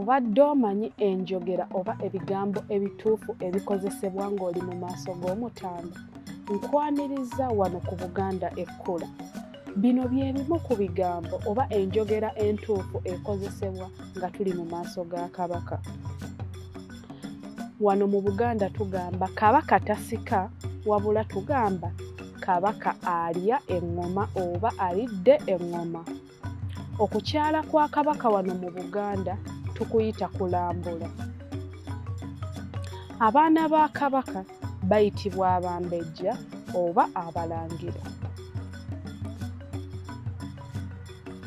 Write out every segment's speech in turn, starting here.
Obadde omanyi enjogera oba ebigambo ebituufu ebikozesebwa ng'oli mu maaso g'Omutanda? Nkwaniriza wano ku Buganda Ekkula. Bino bye bimu ku bigambo oba enjogera entuufu ekozesebwa nga tuli mu maaso ga Kabaka. Wano mu Buganda tugamba Kabaka tasika wabula tugamba Kabaka alya eŋŋoma oba alidde eŋŋoma. Okukyala kwa Kabaka wano mu Buganda tukuyita kulambula. Abaana ba Kabaka bayitibwa Abambejja oba Abalangira.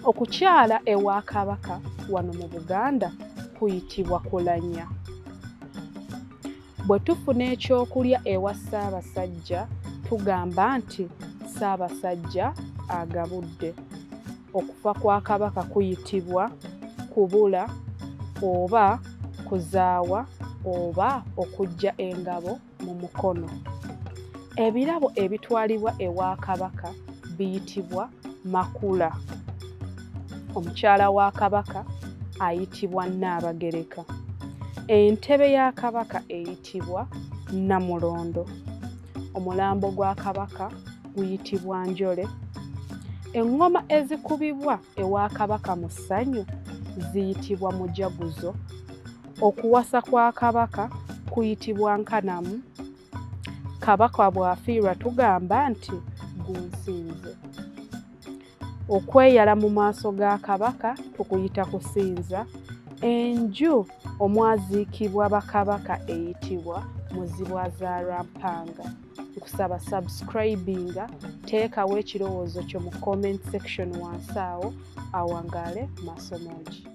Okukyala ewa Kabaka wano mu Buganda kuyitibwa kulanya. Bwe tufuna ekyokulya ewa Ssaabasajja tugamba nti Ssaabasajja agabudde. Okufa kwa Kabaka kuyitibwa kubula oba kuzaawa oba okuggya engabo mu mukono. Ebirabo ebitwalibwa ewa Kabaka biyitibwa makula. Omukyala wa Kabaka ayitibwa Nnaabagereka. Entebe ya Kabaka eyitibwa Nnamulondo. Omulambo gwa Kabaka guyitibwa Njole. Eŋŋoma ezikubibwa ewa Kabaka mu ssanyu ziyitibwa Mujaguzo. Okuwasa kwa Kabaka kuyitibwa Nkanamu. Kabaka bw'afiirwa tugamba nti gunsinze. Okweyala mu maaso ga Kabaka tukuyita kusinza. Enju omwaziikibwa bakabaka eyitibwa Muzibwazaalampanga. Nkusaba subscribinga, teekawo ekirowoozo kyo mu comment section wansi awo. Awangaale Maasomogi.